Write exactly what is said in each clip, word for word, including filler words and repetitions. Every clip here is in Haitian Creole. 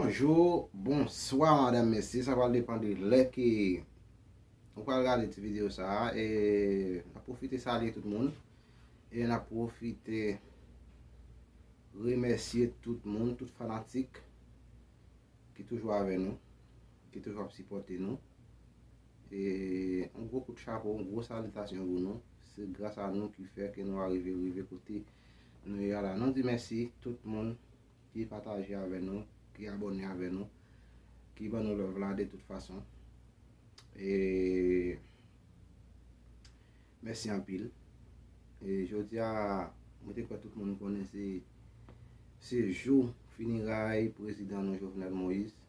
Bonjou, bonswa, madanm, mesye. Sa pral depann de lè ke ou pral gade ti videyo sa a. E n ap pwofite salye tout moun. E n ap pwofite remèsye tout moun, tout fanatik ki toujou avè nou, ki toujou ap sipòte nou. E yon gwo kout chapo, yon gwo salitasyon pou nou. Se gras a nou ki fè ke nou arive rive kote nou ye a la. Nou di mèsi tout moun ki pataje avè nou, ki abòne avè nou, ki ban nou love la de tout fason. E mèsi anpil. E jodi a, mwen te kwè tout moun konnen se, se jou fineray prezidan nou Jovenel Moïse.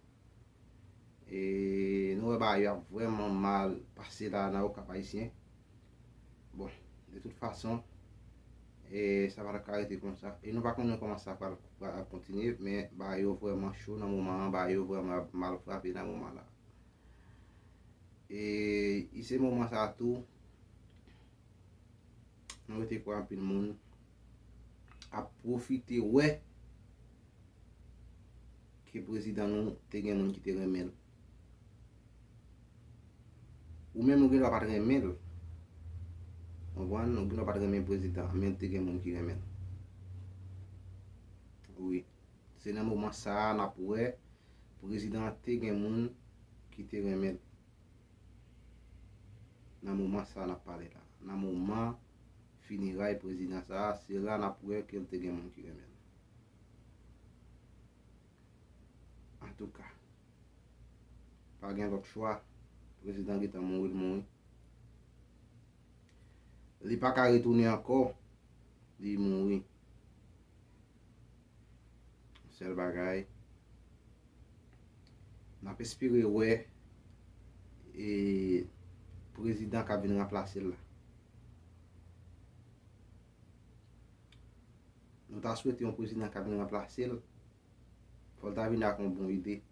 E nou wè bagay yo ap vrèman mal pase la nan Okap Ayisyen. Bon, de tout fason, e sa pa t ap ka rete konsa. E nou pa konnen kòman sa pral, pral ap kontinye, men bagay yo vrèman cho nan moman an, bagay yo vrèman ap mal frape nan moman la. E, e se moman sa tou, nou rete kwè anpil moun ap pwofite wè ke prezidan nou te gen moun ki te renmen l. Ou menm ou gen dwa pa t renmen l. Konprann? Ou gen dwa pa t renmen prezidan, men te gen moun ki renmen l. Wi. Se nan moman sa a n ap wè prezidan an te gen moun ki te renmen l. Nan moman sa a n ap pale la. Nan moman fineray prezidan sa a, se la n ap wè ke l te gen moun ki renmen l. Antouka, pa gen lòt chwa. Prezidan gentan mouri, l mouri. Li pa ka retounen ankò. Li mouri. Sèl bagay, n ap espere wè, e, prezidan k ap vin ranplase l la. Nou ta swete yon prezidan k ap vin ranplase l, fò l ta vin ak yon bon ide.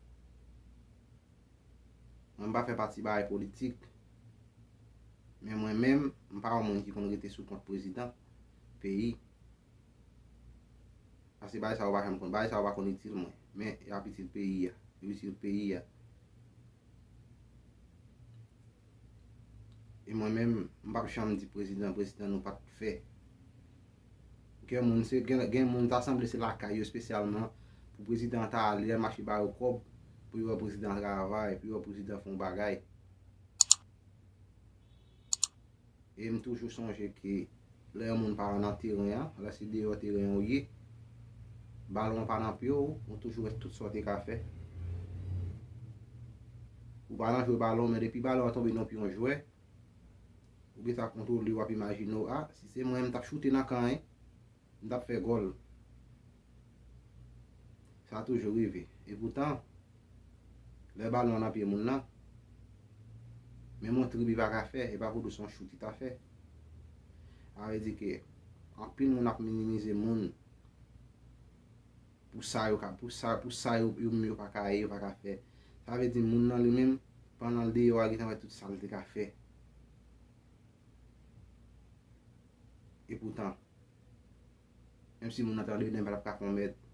Mwen, m pa fè pati bagay politik, men mwen menm, m pa yon moun ki konn rete sou kont prezidan peyi. Paske bagay sa yo pa janm konn, bagay sa yo pa konn itil mwen, men y ap itil peyi a, yo itil peyi a. E mwen menm, m p ap janm di prezidan, prezidan nou pa t fè. Gen moun, se, gen, gen moun ta sanble se lakay yo espesyalman pou prezidan ta ale, al mache ba yo kòb, pou yo wè prezidan travay, pou yo wè prezidan fè yon bagay. E m toujou sonje ke lè yon moun pa nan teren an, lè se deyò teren an ou ye, balon an pa nan pye w, ou toujou wè tout sa w te ka fè. Ou pa nan jwe balon, men depi balon an tonbe nan pye yon jwè, ou gentan kontwole, w ap imajine w, a, si se mwen, m t ap choute nan kan, en, m t ap fè gòl. Sa toujou rive. Epoutan, lè balon an nan pye moun nan, menm yon trip li pa ka fè, e pa pou di se yon chout li ta fè. Sa vle di ke anpil moun ap minimize moun pou sa yo ka, pou sa, pou sa yo, yo menm yo pa ka ye, yo pa ka fè. Sa vle di moun nan li menm, pandan l deyò a, gentan wè tout sa l te ka fè. Epoutan, menm si moun nan t andedan, pa t ap ka fè yon mèt.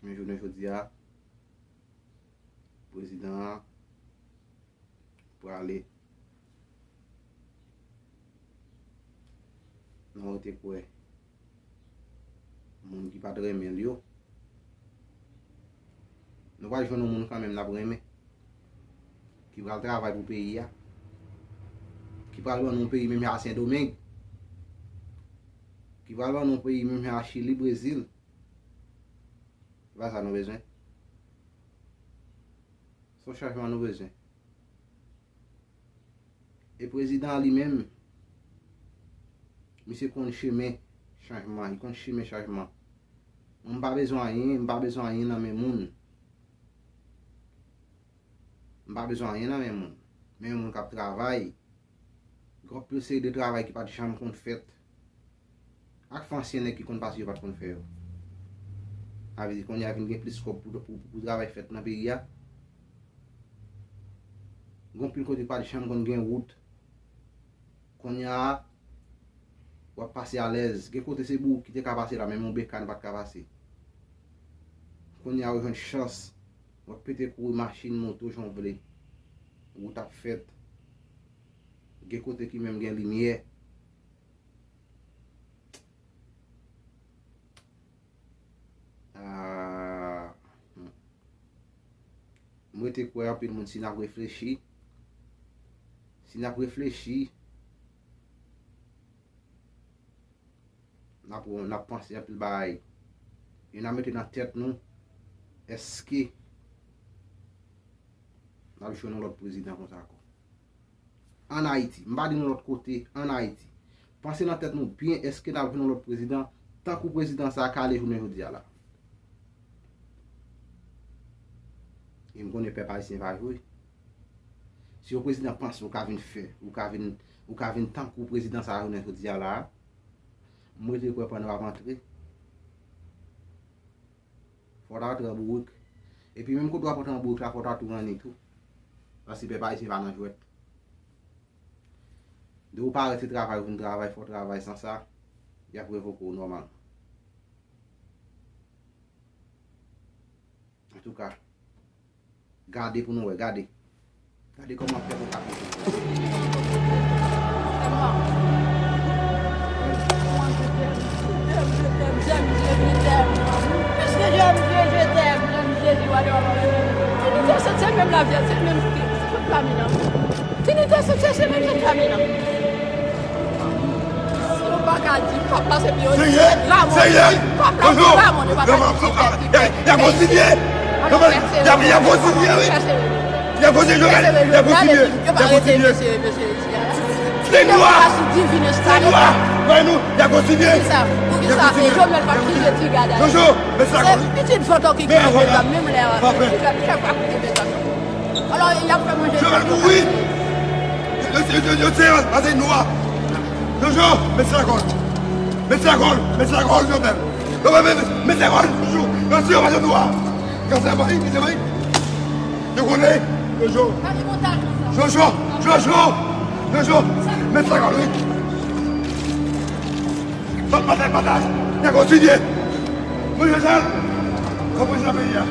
Men jounen jodi a, prezidan an prale. Nou rete kwè moun ki pa t renmen l yo, nou pral jwenn yon moun kanmenm n ap renmen, ki pral travay pou peyi a, ki pral ban nou yon peyi menm jan a Sendomeng, ki pral ban nou yon peyi menm jan a Chili, Brezil. Se pa sa nou bezwen. Se yon chanjman nou bezwen. E prezidan an li menm, misye konn chemen chanjman, li konn chemen chanjman. Mwen, m pa bezwen anyen, m pa bezwen anyen nan men moun. M pa bezwen anyen nan men moun. Men yon moun k ap travay, gen anpil seri de travay ki pa t janm konn fèt. Ak fè ansyen nèg ki konn pase yo pa t konn fè yo. Sa vle di kounye a vin gen plis kòb pou, pou, pou travay fèt nan peyi a. Gen anpil kote pa t janm konn gen wout. Kounye a, w ap pase alèz. Gen kote se bouk ki te ka pase la, menm yon bekàn pa t ka pase. Kounye a ou jwenn chans, w ap pete kouri machin, moto, jan w vle. Wout ap fèt. Gen kote ki menm gen limyè. Ah, hmm. M rete kwè anpil moun, si n ap reflechi, si n ap reflechi, n ap, n ap panse anpil bagay. E n ap mete nan tèt nou, èske n ap jwenn yon lòt prezidan konsa ankò? Ann Ayiti. M pa di nou lòt kote, ann Ayiti. Panse nan tèt nou byen, èske n ap jwenn yon lòt prezidan tankou prezidan sa a k ale jounen jodi a la? E m konnen pèp ayisyen va jwe. Si yon prezidan panse ou ka vin fè, ou ka vin, ou ka vin tankou prezidan sa a jounen jodi a la, m rete kwè pandan w ap antre, fò w ta antre an bourik. Epi menm kote w ap antre an bourik la, fò w ta tou ranni tou. Paske pèp ayisyen pa nan jwèt. Depi w parèt se travay ou vin travay, fò w travay, san sa, y ap revoke w nòmalman. Antouka, gade pou nou wè, gade. Gade kòman pèp ou ka pete. Trinite, se menm lavi a, se menm sot lavi nan. Trinite, se menm sot lavi nan. Si nou pa ka di, papa se pye yo. Seye, seye. Papa se la moun, papa se pye. Y a kontinye. Y a kontinye, wi. Y a kontinye, Jovenel. Y a kontinye. Y a kontinye. Se nwa. Se nwa. Wè nou, y a kontinye. Poukisa? Poukisa? Jovenel pa t fizye ti gad. Jojo, men sa. Se pitit fantom ki gade menm lè. Ti gad, kè pa koute menm. Alò, y ap fè manje. Jovenel mouri. Yo, yo, yo, yo, se yo, pase nwa. Jojo, met sa kòl. Met sa kòl, met sa kòl, Jovenel. Yo, met, met, met sa kòl, Jojo. Yo, se yo, pase nwa. Yo, se yo, pase, se yo. Yo konnen, Jojo. Jojo, Jojo, Jojo. Met sa kòl, wi. Batay, batay, batay. Y a kontinye. Mwen, Jojo. Kontinye peyi a.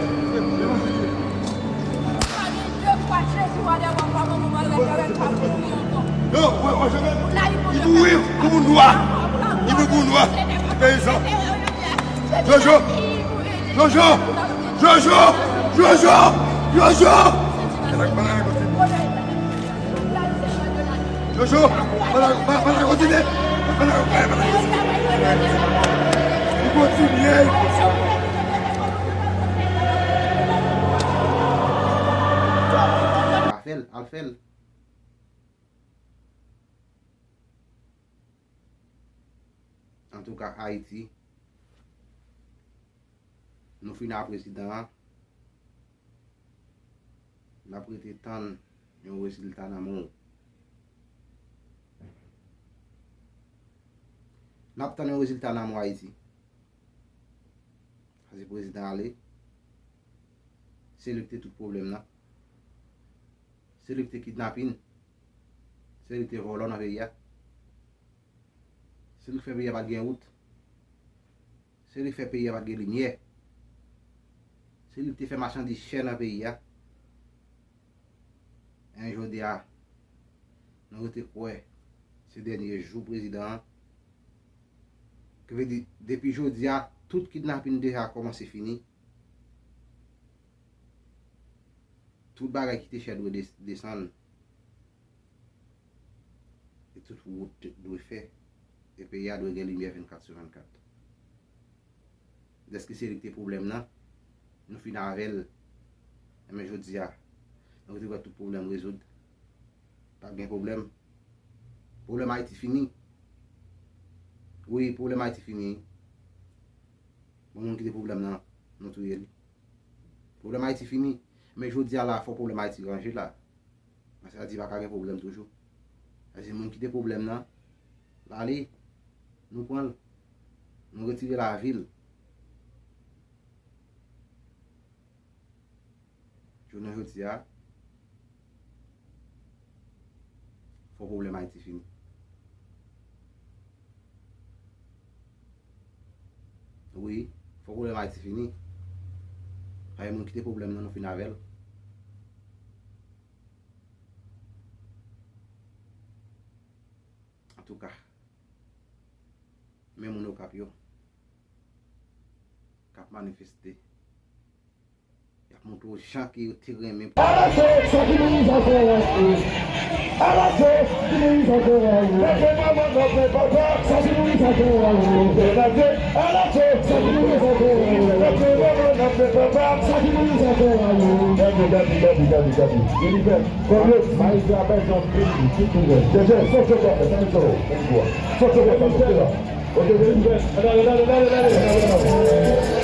Yo, wè, wè, Jovenel, li mouri pou moun nwa. Li mouri pou moun nwa. Peyizan. Jojo. Jojo. Jojo. Jojo. Jojo. Jojo, pa la, pa, pa la kontinye. Pa la, pa la, pa la. Li kontinye. Al fè l, al fè l. Antouka, Ayiti, nou fin a prezidan an. N ap rete tann yon rezilta nan men w. N ap tann yon rezilta nan men w, Ayiti. Paske prezidan ale. Se li ki te tout pwoblèm nan. Se li ki te kidnapin. Se li ki te vòlò nan peyi a. Se li ki fè peyi a pa t gen wout. Se li ki fè peyi a pa t gen limyè. Se li ki te fè machandiz chè nan peyi a. Men jodi a, nou rete kwè se dènye jou prezidan an. Ki vle di, depi jodi a, tout kidnapin deja kòmanse fini. Tout bagay ki te chè dwe des-, desann. E tout wout dwe fè. E peyi a dwe gen limyè vennkat sou vennkat. Dèske se li ki te pwoblèm nan, nou fin avè l. Enben, jodi a, nou rete wè tout pwoblèm rezoud. Pa gen pwoblèm. Pwoblèm Ayiti fini. Wi, pwoblèm Ayiti fini. Bon, moun ki te pwoblèm nan, nou touye li. Pwoblèm Ayiti fini. Men jodi a la, fò pwoblèm Ayiti ranje la. Sa di pa ka gen pwoblèm toujou. Sa di moun ki te pwoblèm nan, l ale, nou pran l, nou retire lavi l. Jounen jodi a, fò pwoblèm Ayiti fini. Wi, fò pwoblèm Ayiti fini. Ay, moun ki te pwoblèm nan, nou fin avè l. Antouka, men moun Okap yo k ap manifeste, y ap montre w jan ke yo te renmen. Alaso, sa ki nou rive fè a? Alaso, sa ki nou rive fè a? Mete manman nan men papa. Sa ki nou rive fè a? Mete manman nan men papa. Sa ki nou rive fè a? Gade, gade, gade, gade, gade. Jennifer, kòm yo di, Maïs la bèl jan vini, tout ouvè. Jèjè, sòt yo bò, mèt ann sòt yo bò. Sòt yo bò, sòt yo bò. Ok, Jennifer, dale, dale, dale, dale, dale, dale.